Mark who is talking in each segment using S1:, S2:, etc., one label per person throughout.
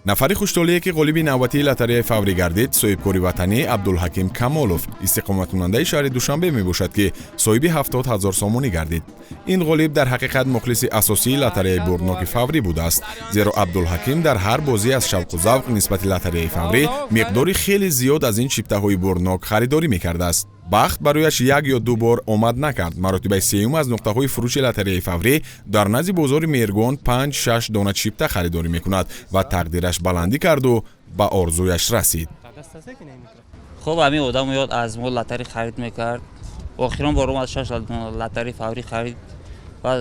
S1: Нафари хуштолие, ки ғолиби навбатии лотареяи фаврӣ гардид, соҳибкори ватанӣ Абдулҳаким Камолов, истиқоматкунандаи шаҳри Душанбе мебошад, ки соҳиби 70 000 сомонӣ гардид. Ин ғолиб дар ҳақиқат мухлиси асосии лотареяи бурдноки фаврӣ будааст, зеро Абдулҳаким дар ҳар бозӣ аз шавқу завқ нисбати лотареяи фаврӣ миқдори хеле зиёд аз ин чиптаҳои бурднок харидорӣ мекардааст. Бахт барояш як ё ду бор омад накард. Маротибаи сеюм аз нуқтаҳои фурӯши лотареяи фаврӣ дар назди бозори Меҳргон панҷ-шаш дона чипта харидорӣ мекунад ва тақдираш баландӣ карду ба орзуяш расид.
S2: Хуб, ҳамин одам ёд аз мо лотарӣ харид мекард. Охирон бор омад, шаш лотарӣ фаврӣ харид ва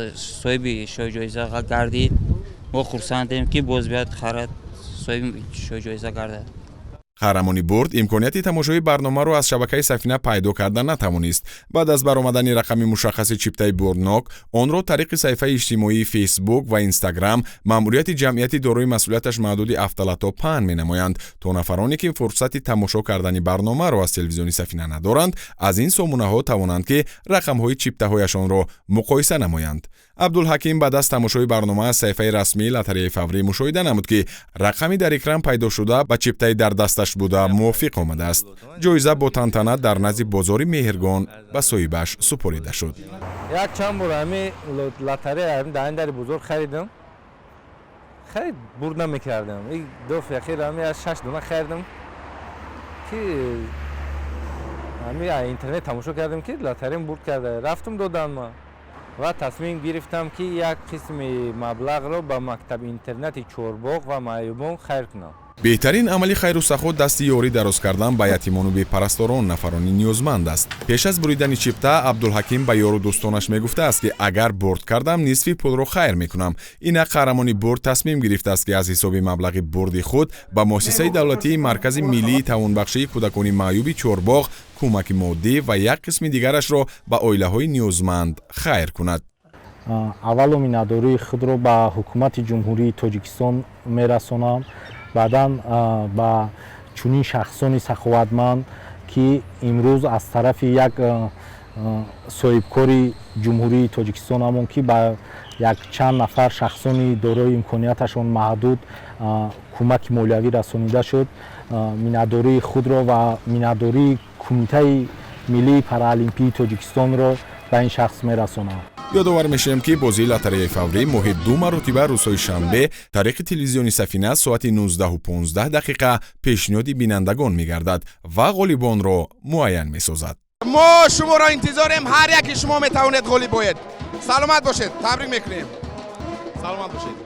S2: соҳиби шоҳҷоиза гардид. Мо хурсандем, ки боз биёяд, харад, соҳиби шоҳҷоиза гардад.
S1: Қаҳрамони бурд имконияти тамошои барномаро аз шабакаи Сафина пайдо карда натавонист. Баъд аз баромадани рақами мушаххаси чиптаи бурднок, онро тариқи саҳифаи иҷтимоии Фейсбук ва Инстаграм маъмурияти ҷамъияти дорои масъулияташ маҳдуди Автолото паҳн менамоянд, то нафароне, ки фурсати тамошо кардани барномаро аз телевизиони Сафина надоранд, аз ин сомонаҳо тавонанд, ки рақамҳои чиптаҳояшонро муқоиса намоянд. Абдулҳаким баъд аз тамошои барнома аз саҳифаи расмии лотареяи фаврӣ мушоҳида намуд, ки рақами дар экран пайдо шуда ба чиптаи дар дасташ буда мувофиқ омадааст. Ҷоиза бо тантана дар назди бозори Меҳргон ба соҳибаш супорида шуд.
S3: Як чанд бор ҳами лотарея дар ин дари бозор харидам, харид, бурд намекардам. Доф яхир ҳами аз шаш дона харидам, ки ҳами интернет тамошо кардем, ки лотареям бурд карда. Рафтам, додам ма ва тасмим гирифтам, ки як қисми маблағро ба мактаби интернати Чорбоғ ва маъюбон хайр кунам.
S1: Беҳтарин амали хайру сахо дасти ёрӣ дароз кардан ба ятимону бепарасторон, нафарони ниёзманд аст. Пеш аз буридани чипта Абдулҳаким ба ёру дӯстонаш мегуфтааст, ки агар бурд кардам, нисфи пулро хайр мекунам. Инак қаҳрамони бурд тасмим гирифтааст, ки аз ҳисоби маблағи бурди худ ба муассисаи давлатии Маркази миллии тавонбахшии кӯдакони маъюби Чорбоғ кӯмаки моддӣ ва як қисми дигарашро ба оилаҳои ниёзманд хайр кунад.
S4: Аввалу миннатдории худро ба ҳукумати Ҷумҳурии Тоҷикистон мерасонам, баъдан ба чунин шахсони саховатманд, ки имрӯз аз тарафи як соҳибкори Ҷумҳурии Тоҷикистон ҳамон, ки ба якчанд нафар шахсони дорои имконияташон маҳдуд кӯмаки молиявӣ расонида шуд. Миннатдории худро ва миннатдории Кумитаи миллии параолимпии Тоҷикистонро ба ин шахс мерасонам.
S1: Ёдовар мешавем, ки бозии лотареяи фаврӣ моҳи ду маротиба, рӯзҳои шанбе, тариқи телевизиони Сафина соати 19:15 дақиқа пешниҳоди бинандагон мегардад ва ғолибонро муайян месозад.
S5: Мо шуморо интизорем. Ҳар яке шумо метавонед ғолиб боед. Саломат бошед, табрик мекунем, саломат бошед.